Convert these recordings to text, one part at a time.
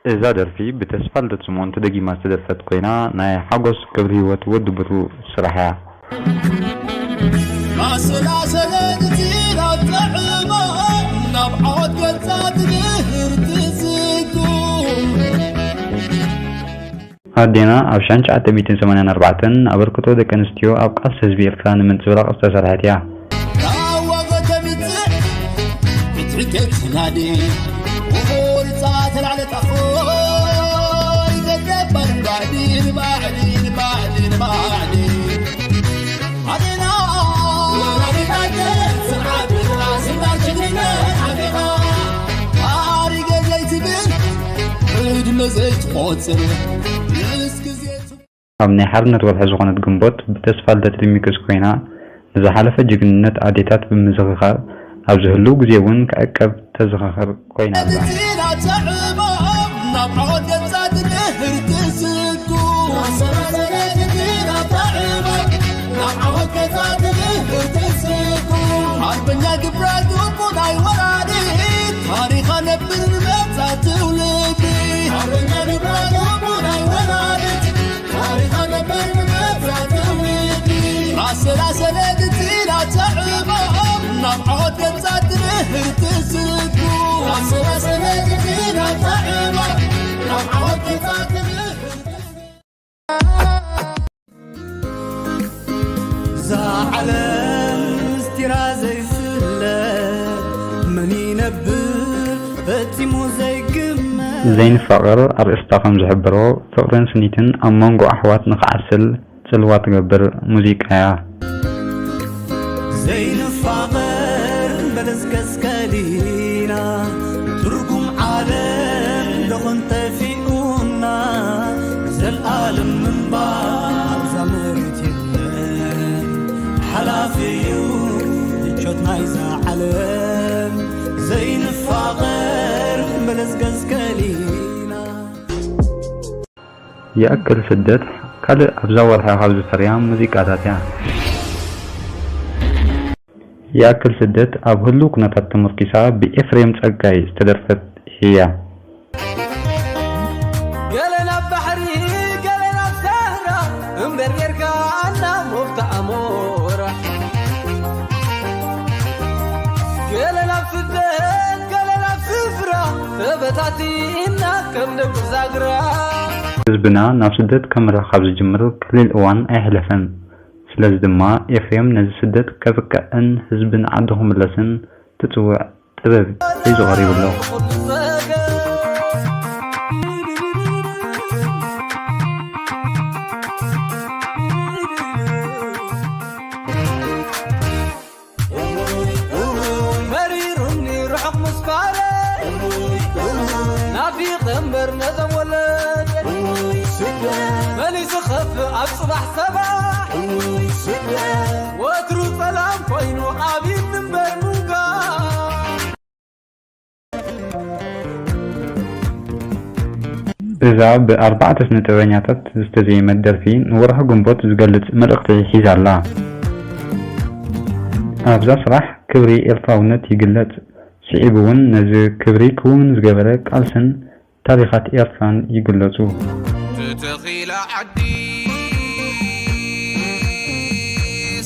እዛ ደርፊ ብተስፋልደት ስምኦን ተደጊማ ዝተደርፈት ኮይና፣ ናይ ሓጎስ ገብረሂወት ወዲ ብሩ ስራሕ እያ። ማሰላሰለ ንቲና ጥዕማ ናብ ዓወት ገጻ ትምህር ትዝጉ። ኣዴና ኣብ ሺሕ ትሽዓተ ሚእትን ሰማንያን ኣርባዕተን ኣበርክቶ ደቂ ኣንስትዮ ኣብ ቃልሲ ህዝቢ ኤርትራ ንምንጽብራቕ ዝተሰርሐት እያ። ካብ ዋጋ ተምጽእ ብትሕከት ናዲ፣ ወርጻ ተላዕለ ጣፎ፣ ይገደባን ባዕዲ ንባዕዲ፣ ንባዕዲ ንባዕዲ። ኣዴና፣ ኣዴና፣ ስርዓት ብጥቓ፣ ስልጣን ጅግንነት ሓቂቓ። ታሪክ ዘይትብል፣ ዕድመ ዘይትቆጽር፣ ምስ ግዜ ኣብ ናይ ሓርነት ወርሒ ዝኾነት ግንቦት ብተስፋልደት ሪሚክስ ኮይና፣ ንዝሓለፈ ጅግንነት ኣዴታት ብምዝኽኻር፣ ኣብዚ ህሉው ግዜ እውን ክዕቀብ ተዘኻኽር ኮይና ኣላ። ኣርበኛ ግብረ ግቡናይ ወራዲ ታሪኻ ነብር ንመጻ ትውልዲ። ኣርበኛ ግብረ ግቡናይ ወራዲ ታሪኻ ነበር ንመጻ ትውልዲ። ኣሰላሰለ ግዜና ተዕቦ፣ ናብ ዓወት ገጻ ትምህር ትስጉ። ኣሰላሰለ ግዜና ተዕቦ፣ ናብ ዓወት ገጻ ትምህር ትስጉ። እዛ ዓለም ምስጢራ ዘይፍለጥ፣ መን ይነብር ፈጺሙ ዘይግመት። ዘይንፋቐር ኣርእስታ ከም ዝሕብሮ፣ ፍቕርን ስኒትን ኣብ መንጎ ኣሕዋት ንኽዓስል ጽልዋ ትገብር ሙዚቃ እያ። ዘይንፋቐር በለስ ቀስቀሊና፣ ትርጉም ዓለም ደኾን ጠፊኡና፣ ዘልኣለም ምንባር ኣብዛ መሬት የለን፣ ሓላፊ እዩ ምቾት ናይዛ ዓለም። ዘይንፋቐር በለስ ቀስቀሊና። ይኣክል ስደት ካልእ ኣብዛ ወርሒ ካብ ዝፈርያ ሙዚቃታት እያ። ይኣክል ስደት ኣብ ህሉው ኩነታት ተመርኪሳ ብኤፍሬም ጸጋይ ዝተደርፈት እያ። ገለ ናብ ባሕሪ፣ ገለ ናብ ሳህራ፣ እምበር ጌርካና ሞፍታ ኣሞራ። ገለ ናብ ስደት፣ ገለ ናብ ስፍራ፣ ተበታቲና ከም ደቂ ዛግራ። ህዝብና ናብ ስደት ከምርሕ ካብ ዝጅምር ቀሊል እዋን ኣይሕለፈን። ስለዚ ድማ ኤፍሬም ነዚ ስደት ከብቅዕን ህዝቢ ንዓዱ ክምለስን ትጽውዕ ጥበብ ሒዙ ቀሪቡ ኣሎ። መሪሩኒ ርሑቕ ምስፋረ፣ ናፊቐ እምበር ነዘም ወለደ። መን እዩ ዝኸፍእ ኣብ ጽባሕ ሰባሕ? ወትሩ ጸላም ኮይኑ ኣብይኒ እምበር ምንጋር። እዛ ብኣርባዕተ ስነ ጥበበኛታት ዝተዘየመት ደርፊ ንወርሒ ግንቦት ዝገልጽ መልእኽቲ ሒዛ ኣላ። ኣብዛ ስራሕ ክብሪ ኤርትራውነት ይግለጽ። ስዒቡ እውን ነዚ ክብሪ ክውን ዝገበረ ቃልስን ታሪኻት ኤርትራን ይግለጹ። ተተኺላ ዓዲ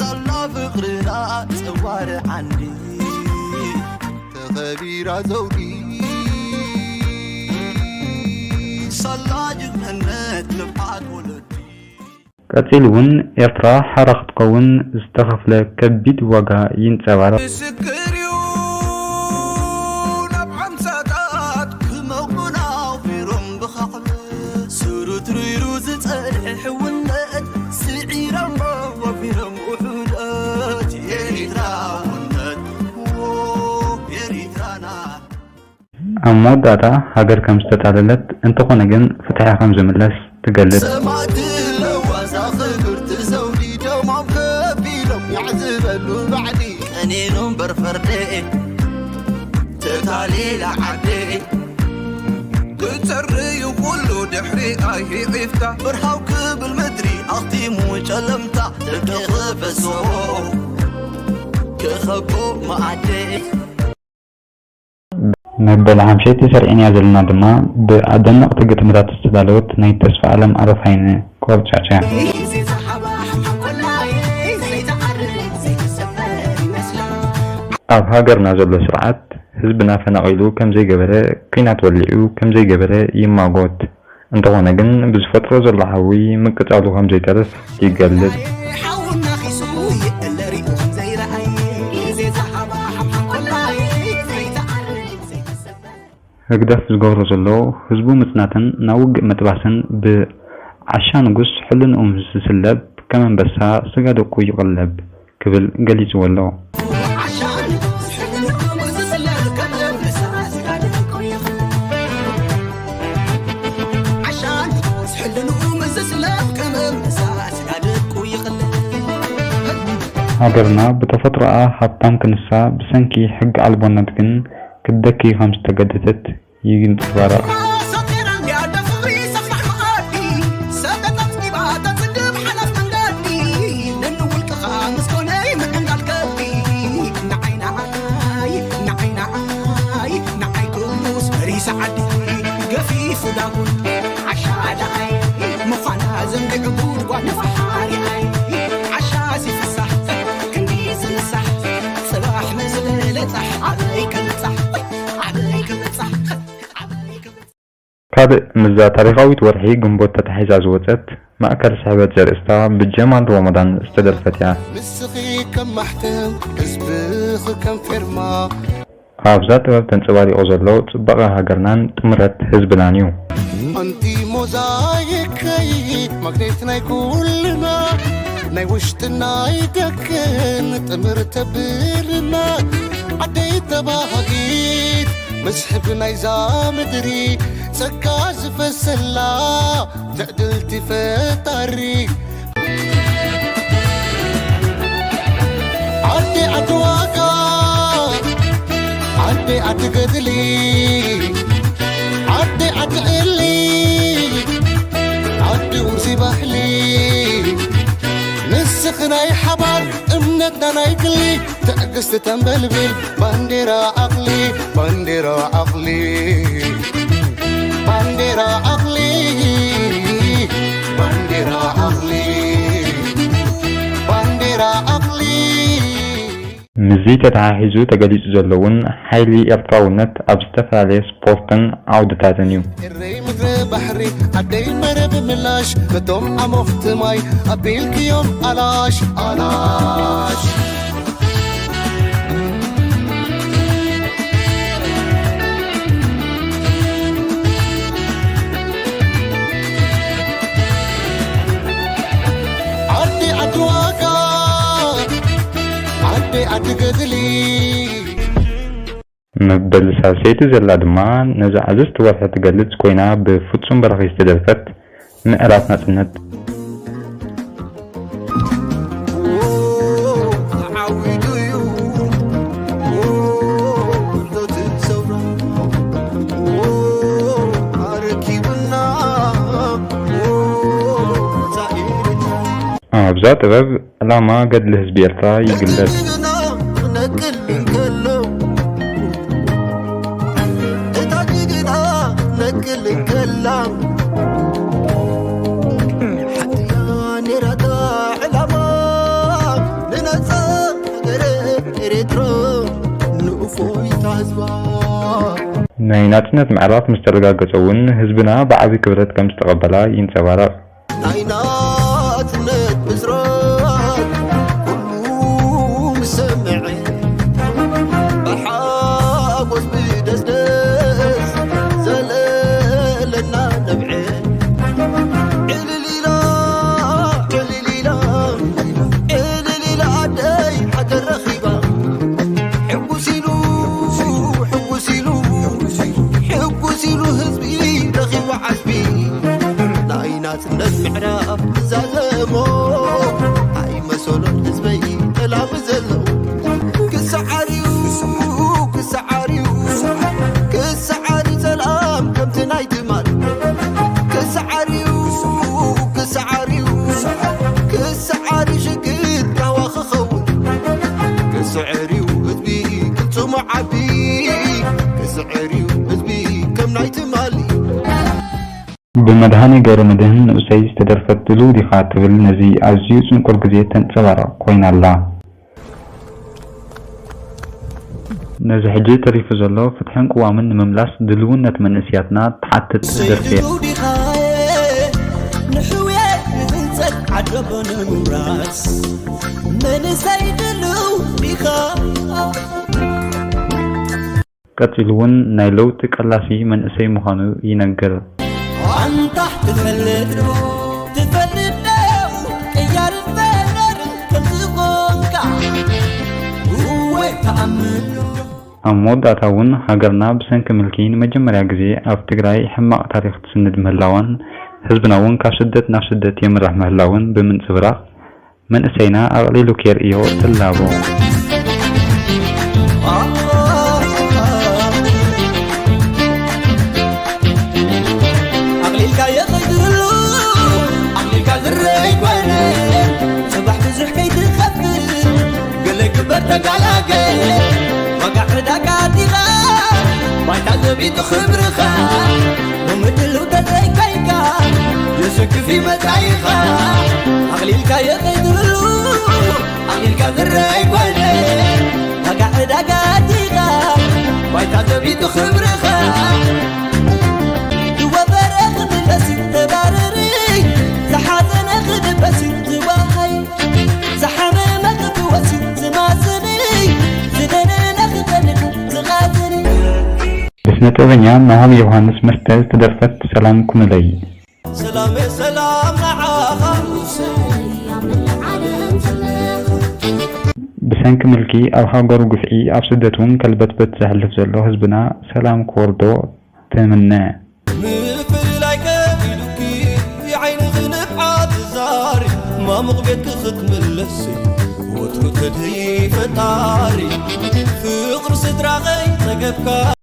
ሳላ ፍቕርና ጸዋር ዓንዲ ተኸቢራ ዘውዲ ሳላ ጅግንነት ልብዓት ወለዲ። ቀጺሉ እውን ኤርትራ ሓራ ክትከውን ዝተኸፍለ ከቢድ ዋጋ ይንጸባረቕ። ምስክር እዩ ናብ ሓምሳታት ክመቑና ኣውፊሮም ብኸሕሎ። ስሩት ርይሩ ዝጸንሐ ሕውነት ስዒሮሞ ወፊሮም ውሑዳት ኤሪትራውነት። ዎ ኤሪትራና። ኣብ መወዳእታ ሃገር ከም ዝተታለለት፣ እንተኾነ ግን ፍትሒ ከም ዝምለስ ትገልጽ። ሰማእቲ ለዋዛ ክብርቲ ዘውዲ ደሞም ከፊሎም የዕዝበሉ ባዕዲ። ቀኒኑ እምበር ፈርደይ ተታሊላ ዓደይ። ክትጸሪ እዩ ኩሉ ድሕሪ ኣይሂዒፍታ። ብርሃው ክብል ምድሪ ኣኽቲሙ ጨለምታ። ደቂ ክፈስዎ ክኸቦ መኣደይ። መበል ሓምሸይቲ ሰሪዕናያ ዘለና ድማ ብኣደነቕቲ ግጥምታት ዝተዳለወት ናይ ተስፋ ኣለም ኣረፋይነ ቆርጫጭ እያ። ኣብ ሃገርና ዘሎ ስርዓት ህዝብና ፈናቒሉ ከም ዘይገበረ፣ ኲናት ወሊዑ ከም ዘይገበረ ይማጎት። እንተኾነ ግን ብዝፈጥሮ ዘሎ ሓዊ ምቅጻሉ ከም ዘይተርፍ ይገልጽ። ሓውና ኺሱ ይእለ ሪኡ ከም ዘይረኣየ፣ ግዜ ዝሃባ ሓምሓም ቆላይ ዘይተዓርፍ ዘይተሰበረ። ህግደፍ ዝገብሮ ዘሎ ህዝቡ ምጽናትን ናብ ውግእ ምጥባስን ብዓሻ ንጉስ ሕልንኡ ምስ ዝስለብ ከም ኣንበሳ ስጋ ደቁ ይቕለብ። ክብል ገሊጽዎ ኣሎ። ሃገርና ብተፈጥሮኣ ሃብታም ክንሳ ብሰንኪ ሕጊ ኣልቦነት ግን ክትደኪ ከም ዝተገደደት ይንጸባረቕ። ሰጢራ እንድያ ኣደ ፍቕሪ ሰፋሕ መኣዲ፣ ሰብ ተጸብጺባ ተጽግብ ሓላፍ መንገዲ፣ ነንውልቅኻ ምስ ኮነይ ምዕንጋል ከብዲ፣ ንዓይ ንዓይ፣ ንዓይ ንዓይ፣ ንዓይ ክሉስ መሪሳ ዓዲ፣ ገፊፉ ዳጉን ዓሻ ደዓይ፣ ምዃና ዘንጊዑ ጉድጓድ ንፈሓሪኣይ፣ ዓሻ ሲፍሳሕ ክንዲ ዝንሳሕ፣ ጽባሕ ምስ በለ ጻሕ ኣበይ ክብጻሕ፣ ኣበይ ክብጻሕ። ካልእ ምስዛ ታሪኻዊት ወርሒ ግንቦት ተታሒዛ ዝወጸት ማእከል ስሕበት ዘርእስታ ብጀማል ሮመዳን ዝተደርፈት እያ። ንስኺ ከም ማሕተም፣ ህዝብኺ ከም ፌርማ። ኣብዛ ጥበብ ተንጸባሪቑ ዘሎ ጽባቐ ሃገርናን ጥምረት ህዝብናን እዩ። ኣንቲ ሞዛይከይ፣ ማግኔት ናይ ኩልና፣ ናይ ውሽጥን ናይ ደገን ጥምር ተብልና። ዓደይ ተባሃጊት፣ መስሕብ ናይዛ ምድሪ፣ ጸጋ ዝፈሰላ ትዕድልቲ ፈጣሪ። ዓዲ ዓዲ ዋጋ፣ ዓዲ ዓዲ ገድሊ፣ ዓዲ ዓዲ ዕሊ፣ ዓዲ ውርሲ ባህሊ። ንስኺ ናይ ሓባር እምነትና ናይ ግሊ፣ ትዕግስቲ ተንበልቢል ባንዴራ ዓቕሊ፣ ባንዴራ ዓቕሊ፣ ባንዴራ ዓቕሊ፣ ባንዴራ ዓቕሊ፣ ባንዴራ ዓቕሊ። ምስዚ ተተሓሒዙ ተገሊጹ ዘሎ እውን ሓይሊ ኤርትራውነት ኣብ ዝተፈላለየ ስፖርትን ዓውድታትን እዩ። ኤረይ ምድረ ባሕሪ ዓደይ መረብ ምላሽ ነቶም ኣሞኽቲ ማይ ኣቢልክዮም ኣላሽ ኣላሽ። ዓዲ ዓዲ ዋጋ ዓዲ ዓዲ ገድሊ። መበል ሳልሰይቲ ዘላ ድማ ነዛ ዕዝዝቲ ወርሒ ትገልጽ ኮይና፣ ብፍጹም በራኺ ዝተደርፈት ምዕራፍ ናጽነት። ተዓዊቱ እዩ ብርቶት ሰውራ ኣረኪቡና መጻኢ ኤርትራ። ኣብዛ ጥበብ ዕላማ ገድሊ ህዝቢ ኤርትራ ይግለጽ። ነቅል እንከሎ፣ እታ ጅግና ነቅል እንከላ፣ ሓንቲ እያ ነይራታ ዕላማ፣ ንነጻ ሃገረ ኤርትራ፣ ንእፎይታ ህዝባ። ናይ ናጽነት ምዕራፍ ምስ ተረጋገጸ እውን ህዝብና ብዓቢ ክብረት ከም ዝተቐበላ ይንጸባረቕ። ናይ ናጽነት ብስራት ኩሉ ምስ ሰምዐ፣ ብሓጎስ ብደስደስ ዘለለና ነብዐ። ዕልል ኢላ፣ ዕልል ኢላ፣ ዕልል ኢላ ኣደይ ሃገር ረኺባ። ሕጉስ ኢሉ፣ ሕጉስ ኢሉ፣ ሕጉስ ኢሉ ህዝቢ ረኺቡ ዓስቢ። ናይ ናጽነት ምዕራፍ ዝዛዘሞ ኣይመሰሎን ህዝበይ ጠላሚ ዘሎ። ክሰዓር እዩ፣ ክሰዓር እዩ፣ ክሰዓር እዩ ሰላም ከምቲ ናይ ትማል። ክሰዓር እዩ፣ ክሰዓር እዩ፣ ክሰዓር እዩ ሽግር ራህዋ ክኸውን። ክስዕር እዩ ህዝቢ ቅልጽሙ ዓቢ፣ ክስ ዝዕርዩ ህዝቢ ከም ናይ ትማሊ። ብመድሃኔ ገብረመድህን ንኡሰይ ዝተደርፈት ድሉው ዲኻ ትብል ነዚ ኣዝዩ ጽንኩር ግዜ ተንጸባርቕ ኮይና ኣላ። ነዚ ሕጂ ተሪፉ ዘሎ ፍትሕን ቅዋምን ንምምላስ ድልውነት መንእስያትና ትሓትት ደርፊ እያ። ድሉው ዲኻ ንሕውየት ንህንጸት ዓደቦ ንምውራስ መንእሰይ ድሉው ዲኻ። ቀጺሉ እውን ናይ ለውጢ ቀላሲ መንእሰይ ምዃኑ ይነግር። ኣንታ ትፈልጥ ዶ ትፈልጥ ዶ ቅያርን ፈጠርን ከምዝኾንካ እወ ተኣምን ዶ ኣብ መወዳእታ እውን ሃገርና ብሰንኪ ምልኪ ንመጀመርያ ግዜ ኣብ ትግራይ ሕማቕ ታሪኽ ትስንድ ምህላዋን ህዝብና እውን ካብ ስደት ናብ ስደት የምርሕ ምህላውን ብምንጽብራቕ መንእሰይና ኣቕሊሉ ከይርእዮ እላቦ። ኣቕሊልካ የኸይድሉ ኣቕሊልካ ዝረይ ኮነ ጽባሕ ብዙሕ ከይትኸፍል ገለ ግበር ተጋላገ ዋጋ ዕዳጋ ኣቲኻ ባይታ ዘቢጡ ክብርኻ ሎሚ ድልው ተዘይኮይንካ የሰክፍ ይመጻኢኻ ኣቕሊልካ የኸይድሉ ኣቕሊልካ ዝረይ ኮነ ዋጋ ዕዳጋ ኣቲኻ ባይታ ዘቢጡ ክብርኻ ዝወፈረ ክምለስ ተባረሪ ዝሓዘነ ክድበስ ዝወሃይ ዝሓመመ ክፍወስ ዝማስኒ ዝደነነ ክጸንዕ ዝቓትኒ ብስነ ጥበበኛ መሃብ ዮሃንስ መስተ ዝተደርፈት ሰላም ኩኑለይ። ሰላም ሰላም ንዓኻ ብሰንኪ ምልኪ ኣብ ሃገሩ ግፍዒ ኣብ ስደት እውን ከልበትበት ዘሕልፍ ዘሎ ህዝብና ሰላም ክወርዶ ትምነ። ምፍልላይ ቀቢሉኪ ዓይንኺ ንብዓት ዛሪ ማሙቕ ቤትኪ ክትምለሲ ወትሩ ተደይ ፈጣሪ ፍቕሪ ስድራኸይ ጸገብካ